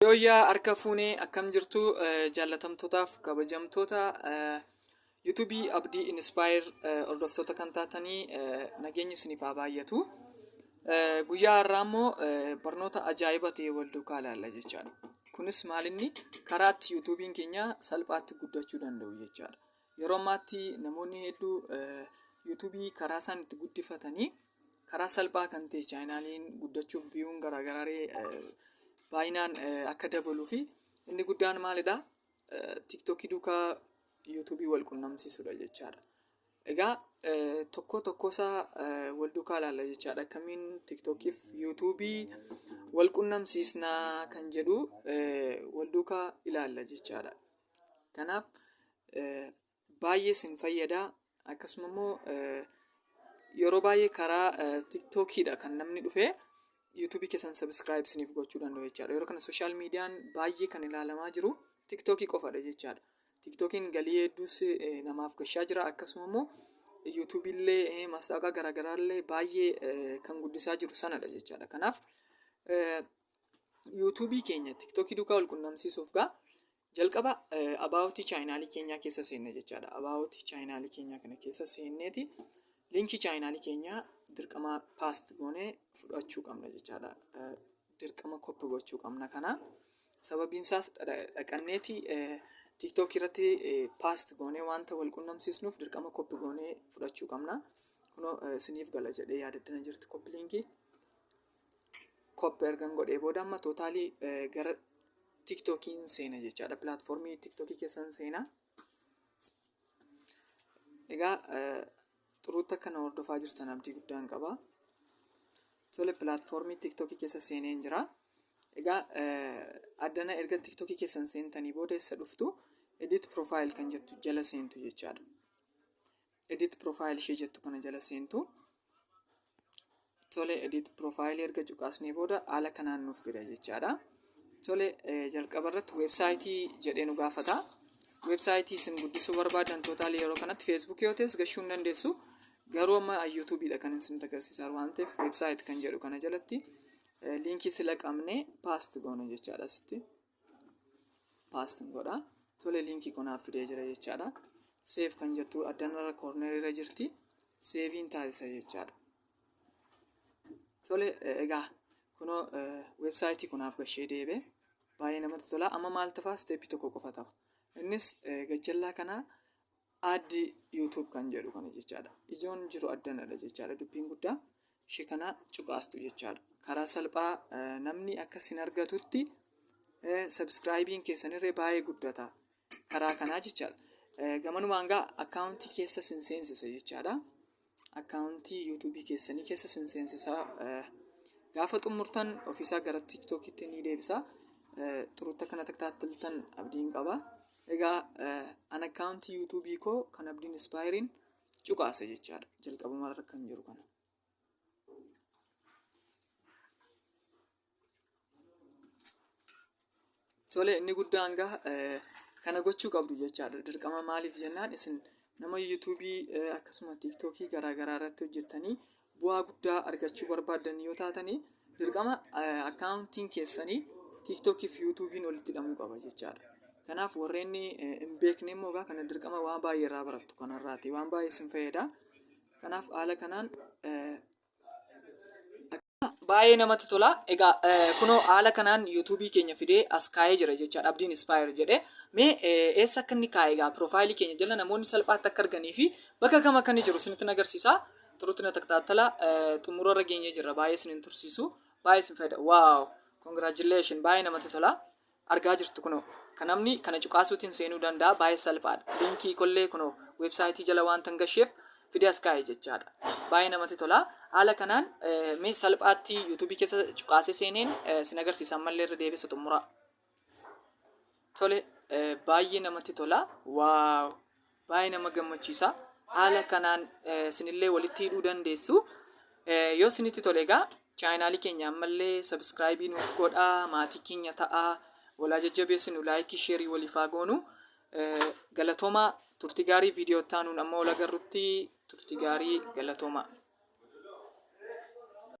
Yooyyaa harka fuunee akkam jirtu jaallatamtootaaf kabajamtoota yuutuubii Abdii Inspire hordoftoota kan taatanii nageenyi isiniif haa baay'atu. Guyyaa har'aa immoo barnoota ajaa'iba ta'e wal duukaa ilaalla jechaadha. Kunis maalinni karaa itti yuutuubiin keenya salphaatti guddachuu danda'u jechaadha. Yeroo ammaatti namoonni hedduu yuutuubii karaa isaan itti guddifatanii karaa salphaa kan ta'e chaayinaaliin guddachuuf viyuun garaagaraa baay'inaan akka dabaluu fi inni guddaan maalidha? Tiiktookii duukaa yuutuubii wal qunnamsiisudha jechaadha. Egaa tokko tokkosaa wal duukaa ilaalla jechaadha. Akkamiin tiiktookiif yuutuubii wal qunnamsiisnaa kan jedhu wal duukaa ilaalla jechaadha. Kanaaf baay'ee isin fayyada. Akkasuma immoo yeroo baay'ee karaa tiktookiidha kan namni dhufee yuutuubii keessan sabiskiraayib isiniif gochuu danda'u jechaadha. Yeroo kana sooshaal miidiyaan baay'ee kan ilaalamaa jiru tiktookii qofadha jechaadha. Tiktookiin galii hedduus namaaf gashaa jira. Akkasuma immoo yuutuubiillee mastaaqaa garaagaraallee baay'ee kan guddisaa jiru sanadha jechaadha. Kanaaf yuutuubii keenya tiktookii duukaa wal qunnamsiisuuf gaa Jalqaba about chaayinaalii keenyaa keessa seenna jechaadha. About chaayinaalii keenyaa kana keessa seenneeti liinkii chaayinaalii keenyaa dirqama paast goonee fudhachuu qabna jechaadha. Dirqama koppi gochuu qabna kana. Sababiin isaas dhaqanneeti TikTok irratti paast goonee wanta wal qunnamsiisnuuf dirqama koppi goonee fudhachuu qabna. Kunoo isiniif gala jedhee yaadaddana jirti koppi liinkii. Koppi ergan godhee booda amma tootaalii gara TikTokiin seena jechaadha. Pilaatfoormii TikTokii keessan seena. Egaa xuruutti akka na hordofaa jirtan abdii guddaan qaba. Tole pilaatfoormii TikTokii keessa seeneen jira. Egaa addana erga TikTokii keessan seentanii booda eessa dhuftu? Edit profile kan jettu jala seentu jechaadha. Edit profile ishee jettu kana jala seentu. Tole edit profile erga cuqaasnee booda haala kanaan nuuf fida jechaadha. Tole jalqaba irratti weebsaayitii jedhee nu gaafata. Weebsaayitii isin guddisuu barbaadan tootaalii yeroo kanatti feesbuukii yoo ta'es gashuu hin dandeessu. Garuu amma yuutuubiidha kan isin agarsiisaa waan ta'eef weebsaayit kan jedhu kana jalatti liinkii sila qabnee paast goona jechaadha asitti. Paast godha. Tole liinkii kunaaf fidee jira jechaadha. Seef kan jettu addanarra koornerii irra jirti. Seeviin taasisa jechaadha. Tole egaa kunoo weebsaayitii kunaaf gashee deebe. Baay'ee namatti tola. Amma maal tafa isteeppii tokko qofa tafa. Innis gajjallaa kanaa add YouTube kan jedhu kana jechaadha. Ijoon jiru addanadha jechaadha. Dubbiin guddaa ishee kana cuqaastu jechaadha. Karaa salphaa namni akka isin argatutti sabskraayibiin keessanirree baay'ee guddata. Karaa kanaa jechaadha. Gamanumaan gaa akkaawuntii keessa isin seensisa jechaadha. Akkaawuntii yuutuubii keessanii keessa isin seensisa. Gaafa xumurtan ofiisaa gara tiiktookitti ni deebisa. Xuruutta kana taktaattiltan abdiin qaba. Egaa an akkaawuntii yuutuubii koo kan Abdiin Inspaayirin cuqaasa jechaadha. Jalqabumarra kan jiru kana. Tole inni guddaan gaa kana gochuu qabdu jechaadha. Dirqama maaliif jennaan isin nama yuutuubii akkasuma tiiktookii garaa garaa irratti hojjettanii bu'aa guddaa argachuu barbaaddan yoo taatanii dirqama akkaawuntiin keessanii tiiktookii fi yuutuubiin walitti hidhamuu qaba jechaadha. Kanaaf warreen hin beekne immoo egaa kana dirqama waan baay'ee irraa barattu kanarraati waan baay'ee isin fayyada. Kanaaf haala kanaan baay'ee namatti tola. Egaa kunoo haala kanaan yuutuubii keenya fidee as kaa'ee jira jechaadha. Abdiin Inspire jedhee. Mee eessa akka inni kaa'e egaa piroofaayilii keenya jala namoonni salphaatti akka arganii fi bakka kam akka inni jiru isinitti agarsiisa. Turuutti na taktaattala xumura irra geenyee jirra. Baay'ee isin hin tursiisu. Baay'ee isin fayyada. Waaw! Congratulation! Baay'ee namatti tola. Argaa jirtu kunoo. Kan namni kana cuqaasuutiin seenuu danda'a. Baay'ee salphaadha. Liinkii kollee kunoo weebsaayitii jala waan gasheef fidee as kaa'e jechaadha. Baay'ee namatti tola. Haala kanaan mee salphaatti yuutuubii keessa cuqaasee seeneen sin agarsiisa ammallee irra deebisa xumuraa. Tole baay'ee namatti tola. Waaw! Baay'ee nama gammachiisa. Haala kanaan isinillee walitti hidhuu dandeessu. Yoo isinitti tole egaa chaayinaalii keenya ammallee sabiskiraayibii nuuf godhaa, maatii keenya ta'aa, walaa jajjabeessinu, laayikii, sheerii waliif haa goonu. Galatoomaa turtii gaarii viidiyoo itti aanuun amma wal agarrutti turtii gaarii galatoomaa.